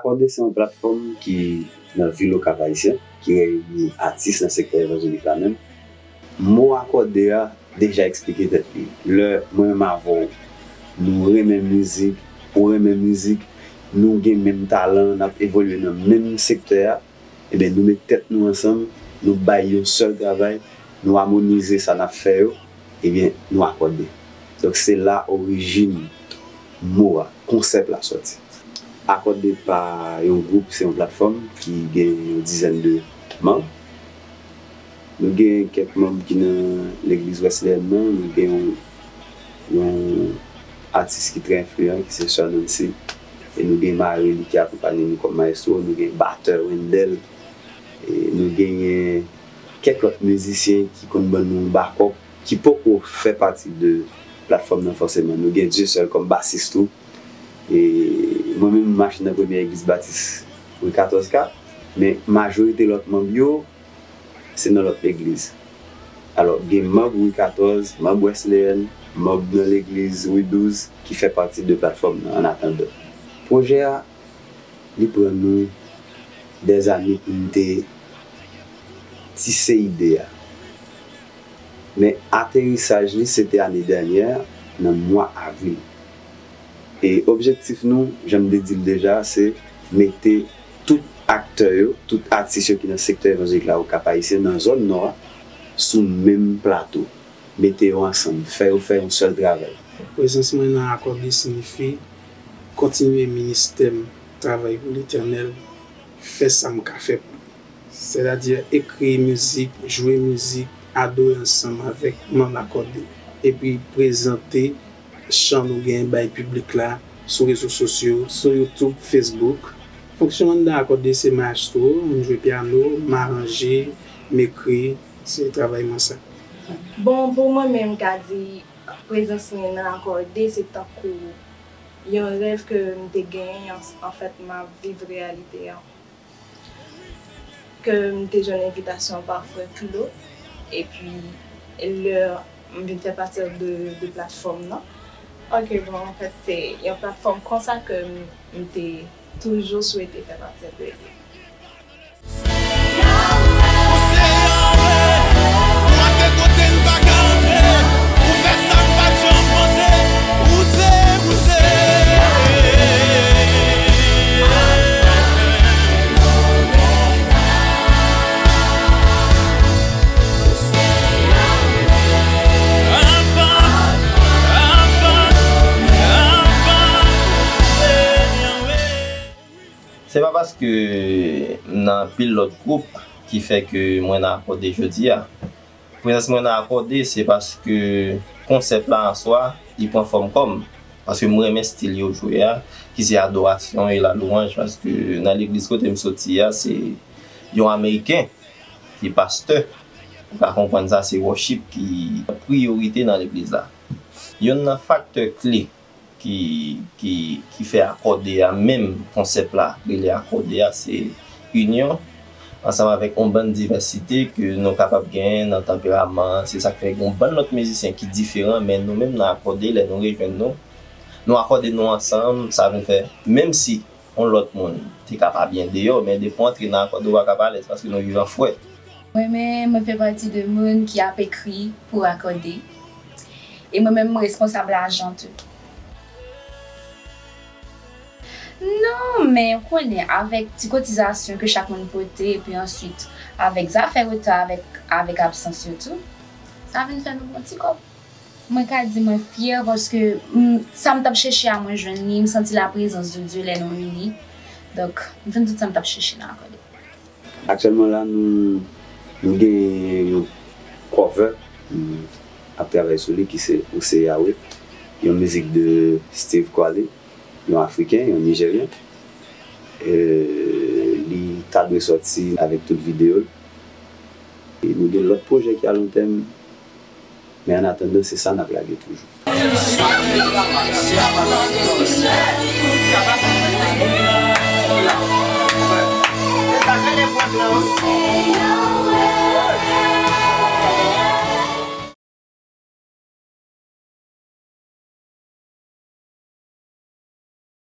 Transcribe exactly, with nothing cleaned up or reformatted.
Akòde se yon platfòm ki nan vil Okap Ayisyen, ki reyini atis nan sektè evanjelik la menm. Mo akòde a deja eksplike tèt li. Lè mwen menm avè w, nou renmen mizik, ou renmen mizik, nou gen menm talan, n ap evolye nan menm sektè a, ebyen, nou met tèt nou ansanm, nou bay yon sèl travay, nou amonize sa n ap fè yo, ebyen, nou akòde. Donk, se la orijin mo a, konsèp la sòti. Akòde pa yon gwoup, se yon platfòm ki gen yon dizèn de manm. Nou gen kèk manm ki nan legliz Wesleyèn nan, nou gen yon, yon atis ki trè enfliyan, ki se Sè Nancy. E nou gen mari li ki akonpaye nou kòm mayestwo, nou gen batè Wendell, e nou genyen kèk lòt mizisyen ki konn ban nou bakòp, ki poko fè pati de platfòm nan fòseman. Nou gen Dieuseul kòm basis tou. E mwen menm, m mache nan premye legliz batis Ri katòz ka, men majorite lòt manm yo, se nan lòt legliz. Alò, gen manm Ri katòz, manm Wesleyèn, manm nan legliz Ri douz ki fè pati de platfòm nan, annatandan. Pwojè a, li pran nou dèzane pou n te tise ide a. Men aterisaj li, se te ane dènyè, nan mwa avril. E objektif nou, jan m te di l deja, se mete tout aktè yo, tout atis yo ki nan sektè evanjelik la Okap Ayisyen, nan zòn nò a, sou menm plato. Mete yo ansanm, fè yo fè yon sèl travay. Prezans mwen nan Akòde siyifi kontinye ministè m, travay pou Letènèl, fè sa m ka fè pou li. Sètadi ekri mizik, jwe mizik, adore ansanm avèk manm Akòde, epi prezante chan nou genyen bay piblik la sou rezo sosyo, sou YouTube, Facebook. Fonksyon m anndan Akòde se mayestwo, m jwe pyano, m aranje, m ekri, se travay mwen sa. Bon, pou mwen menm, m ka di prezans mwen nan Akòde se tankou yon rèv ke m te genyen, an, anfèt, m ap viv reyalite an. Ke m te jwenn envitasyon pa frè Claude, epi lè m vin fè pati de, de platfòm nan. Ok, bon, anfèt, se yon platfòm konsa ke m, m te toujou swete fè pati de li. Se pa paske m nan anpil lòt gwoup ki fè ke mwen nan Akòde jodi a. Prezans mwen nan Akòde, se paske konsèp la an swa, li pran fòm kò m. Paske m renmen stil yo jwe a, ki se adorasyon e lalouwanj, paske nan legliz kote m soti a, se yon Ameriken ki pastè. Ou ka konprann sa, se worship ki priyorite nan legliz la. Youn nan faktè kle ki, ki, ki fè Akòde a, menm konsèp la, rele Akòde a, se inyon, ansanm avèk yon bann divèsite ke nou kapab genyen nan tanperaman. Se sa k fè gen yon bann lòt mizisyen ki diferan, men nou menm nan Akòde, lè nou rejwenn nou, nou akòde nou ansanm, sa vin fè, menm si yon lòt moun te ka pa byen deyò, men depi w antre nan Akòde, ou pa ka pa alèz, paske nou viv an frè. Mwen menm, mwen fè pati de moun ki ap ekri pou Akòde. E mwen menm, mwen responsab lajan tou. Non, men ou konnen, avèk ti kotizasyon ke chak moun pote, epi answit, avèk zafè reta, avèk, avèk absans yo tou, sa vin fè nou bon ti kòb. Mwen ka di mwen fyè paske, mm, sa m t ap chèche a, mwen jwenn li, m santi laprezans de Dye lè nou ini. Donk, m jwenn tout sa m t ap chèche nan Akòde. Aktyèlman la, nou, nou gen yon cover, nou ap travay sou li, ki se Ou se Yahweh, yon mizik de Steve Kwali, yon Afriken, yon Nijeryen. E, li ta dwe sòti avèk tout videyo l. E nou gen lòt pwojè ki a lon tèm, men annatandan, se sa n ap lage toujou.